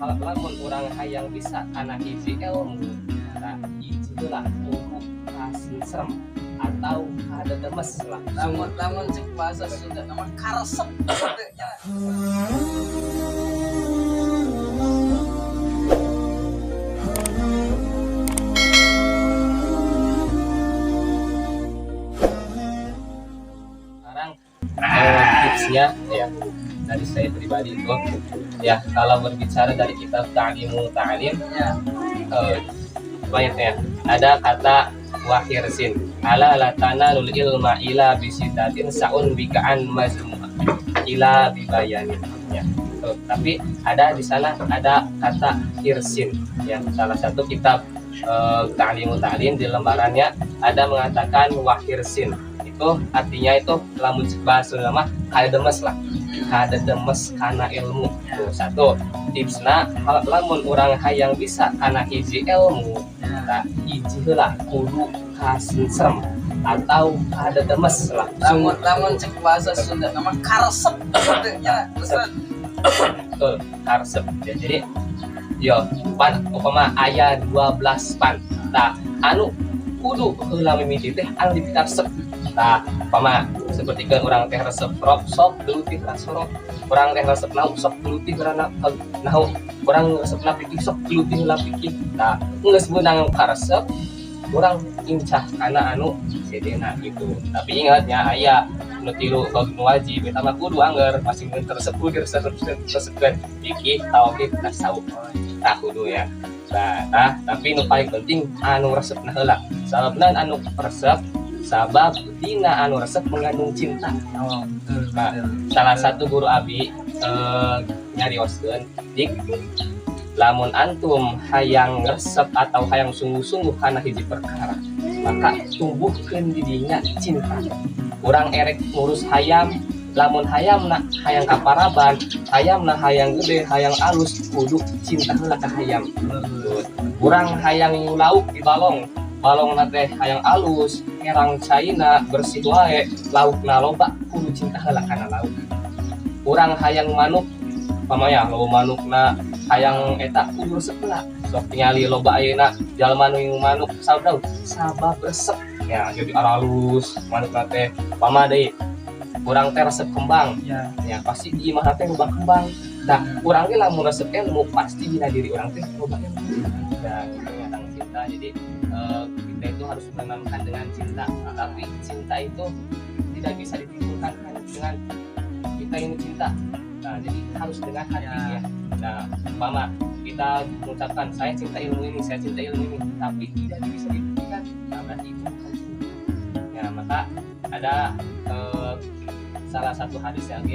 Lamun urang hayang bisa kana hiji ilmu, nah hiji heula kudu kasinserem atau kadedemes lah. Lamun lamun cek bahasa Sunda nama karesep teh nya. Sekarang tipsnya ya dari saya pribadi itu ya, kalau berbicara dari kitab Ta'limu Ta'lim, banyak ya, ada kata wahirsin ala la tanalul ilma ila bisitatin saun bikaan mazmuma ila bibayanin ya. Tuh, tapi ada di sana ada kata hirsin ya, salah satu kitab Ta'limu Ta'lim di lembarannya ada mengatakan wahirsin, itu artinya itu lamun bahasa mah kadedemes lah, kadedemes kana ilmu. Tuh, satu tipsna, lamun urang hayang bisa kana hiji ilmu, nah hiji heula kudu kasinserem atau kadedemes lah. Lamun lamun cek bahasa Sunda nama karesep teh nya. Terus Betul, karesep ya. Jadi yo pan upama aya 12 pan, nah anu kudu heula mimiti teh anu dipikaresep. Nah, upama seperti kan urang teh resep rok, sok geluti rasa rok. Urang teh resep nahwu, sok geluti heula nahwu. Urang resep fikih, sok geluti heula fikih. Nah, geus beunang karesep, urang incah kana anu sedena gitu. Tapi ingat ya, aya nu tilu nu wajib eta mah kudu angger masing resep, kudu resep resepkeun fikih, tauhid, tasawuf. Tah, kudu ya. Nah, tapi nu paling penting anu resepna heula. Sababna anu resep, sabab dina anu resep mengandung cinta. Oh, betul. Nah, salah satu guru abi nyarioskeun, dik, lamun antum hayang resep atau hayang sungguh-sungguh kana hiji perkara, maka tumbuhkeun di dinya cinta. Urang erek ngurus hayam, lamun hayamna hayang kaparaban, hayamna hayang gede, hayang alus, kudu cinta heula ka hayam. Urang hayang lauk di balong, balong teh hayang alus, herang caina bersih wae, laukna loba, kudu cinta heula kana lauk. Urang hayang manuk pamaya loba manukna, hayang eta, kudu resep heula. Sok tingali loba ayeuna jalma nu manuk, sabab sabab resep ya, jadi aralus manukna teh. Pama deui urang teh resep kembang, ya pasti di imah teh loba kembang. Nah, urang ge lamun resep ilmu, pasti dina diri urang teh loba ilmu ya gitu ya, tentang cinta. Jadi kita itu harus menanamkan dengan cinta, tapi cinta itu tidak bisa ditimbulkan hanya dengan kita ini cinta. Nah, jadi harus dengan hati ya. Nah, umpama kita mengucapkan saya cinta ilmu ini, saya cinta ilmu ini, tapi tidak bisa dibuktikan, nah berarti itu bukan cinta ya. Maka ada salah satu hadis yang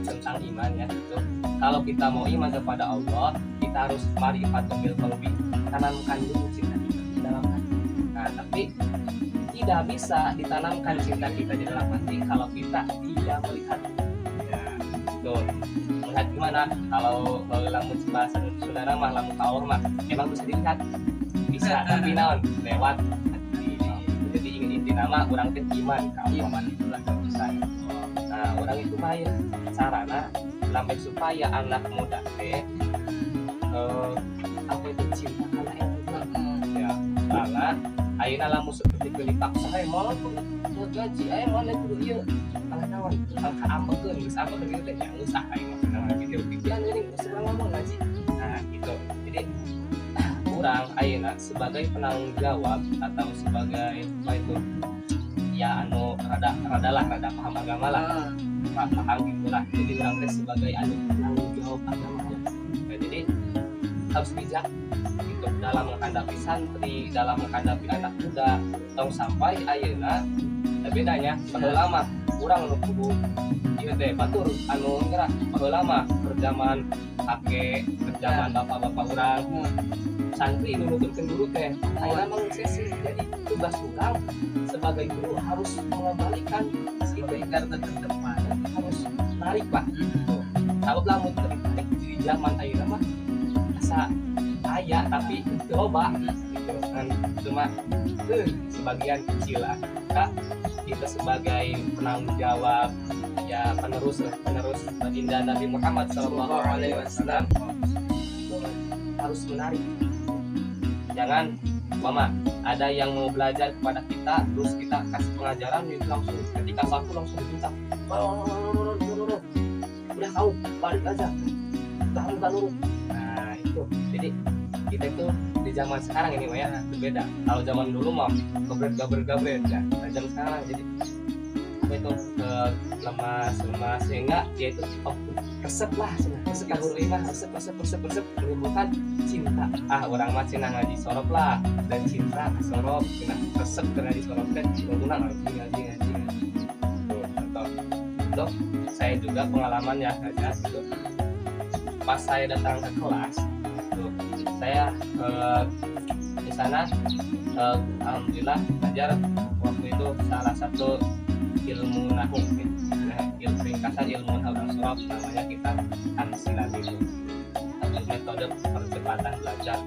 tentang iman ya, itu kalau kita mau iman kepada Allah, kita harus marifatun bil qalbi, tanamkan dulu cinta kita di dalam hati. Nah, tapi tidak bisa ditanamkan cinta kita di dalam hati kalau kita tidak melihat ya. Itu melihat gimana? Kalau lamun bahasa saudara mah, lamun ka Allah mah emang bisa dilihat, bisa, tapi naon, lewat hati. Jadi ingin inti nama urang teh iman ka Allah. Iman itulah. Bisa. Nah, urang itu main sarana sampai supaya anak muda teh apa itu, cinta karena ilmu ya. Karena ayeuna lamun seperti dipaksa, "Hey, moal kudu gaji, aya moal kudu ieu," kalah naon, kalah kaambekeun. Geus ambekeun gitu teh ya, geus ah, aing mah kenal gitu pikiran geuning, geus urang ngomong ngaji. Nah, gitu. Jadi urang ayeuna sebagai penanggung jawab atau sebagai apa itu ya, anu rada rada lah, rada paham agama lah, paham gitulah. Jadi urang teh sebagai anu penanggung jawab agama ya. Nah, jadi harus bijak gitu dalam menghadapi santri, dalam menghadapi anak muda. Tong sampai ayeuna bedanya baheula mah urang nu kudu ieu teh, batur anu gerak. Baheula mah zaman kakek, zaman bapak-bapak urang, santri nu nuturkeun guru teh. Ayeuna mah sesi. Jadi tugas urang sebagai guru harus mengembalikan itu, garda terdepan. Harus narik lah. Kalau lamun teu ditarik di zaman ayeuna mah asa aya tapi teu loba gitu kan, cuma sebagian kecil lah. Kak, kita sebagai penanggung jawab ya, penerus lah, penerus baginda Nabi Muhammad Shallallahu Alaihi Wasallam. harus menarik. Jangan mama ada yang mau belajar kepada kita, terus kita kasih pengajaran itu langsung ketika satu langsung dibentak, "Udah, kau balik aja, kamu gak nurut." Nah, itu jadi kita itu di zaman sekarang ini mah ya berbeda. Kalau zaman dulu mah gabret gabret gabret ya. Nah, zaman sekarang jadi apa itu ke lemas lemas sehingga dia itu, oh, resep lah, resep ka guru mah, resep resep resep resep, menimbulkan cinta. Ah, urang mah cenah ngaji sorof lah dan cinta ke sorof cenah, resep ke ngaji sorof kan, tunggu ngaji ngaji ngaji ngaji. Tuh, contoh itu saya juga pengalaman ya aja gitu. Pas saya datang ke kelas tuh, saya di sana alhamdulillah ngajar waktu itu salah satu ilmu nahu gitu. Nah, ilmu ringkasan ilmu nahu dan sorof namanya kitab Amsilah itu atau metode percepatan belajar.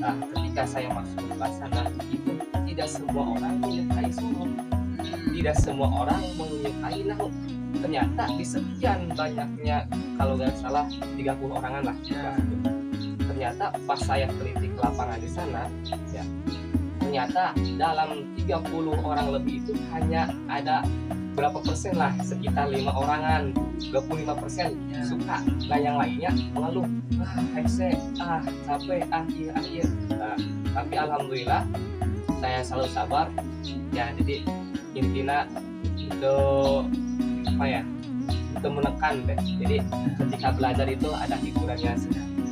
Nah, ketika saya masuk ke kelas sana itu tidak semua orang menyukai sorof, tidak semua orang menyukai nahu. Ternyata di sekian banyaknya, kalau nggak salah 30 orangan lah di kelas itu, ternyata pas saya teliti ke lapangan di sana ya, ternyata dalam 30 orang lebih itu hanya ada berapa persen lah, sekitar 5 orangan, 25% suka. Nah, yang lainnya mengeluh, "Ah, hese, ah, capek, ah, iya, ah, iya." Nah, tapi alhamdulillah saya selalu sabar ya. Jadi intinya itu apa ya, itu menekan deh. Jadi ketika belajar itu ada hiburannya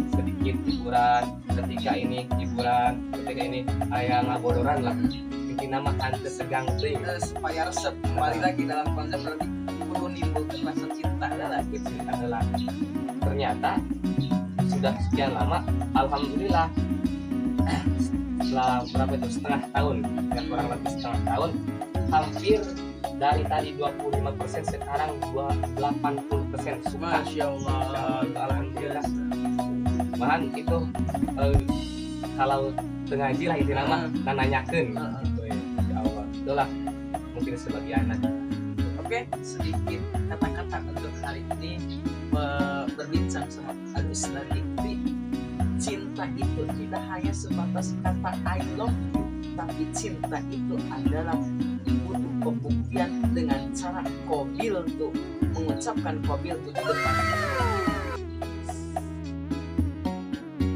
sedikit, hiburan ketika ini, hiburan ketika ini, kayak ngabodoran lah. Intinya mah henteu segang teuing. Supaya resep, kembali lagi dalam konsep berarti kudu nimbulkan rasa cinta lah. Cinta adalah ternyata sudah sekian lama, alhamdulillah setelah berapa itu, setengah tahun ya, kurang lebih setengah tahun, hampir dari tadi 25% sekarang 80% suka. Masya Allah. Alhamdulillah. Bahkan itu kalau ngaji lah itu nama nanyakeun gitu ya. Insya Allah itulah mungkin sebagai anak. Oke, sedikit kata-kata untuk hari ini berbincang sama Agus Dikri. Cinta itu tidak hanya sebatas kata "I love you", tapi cinta itu adalah butuh pembuktian dengan cara qobiltu, mengucapkan qobiltu di depan.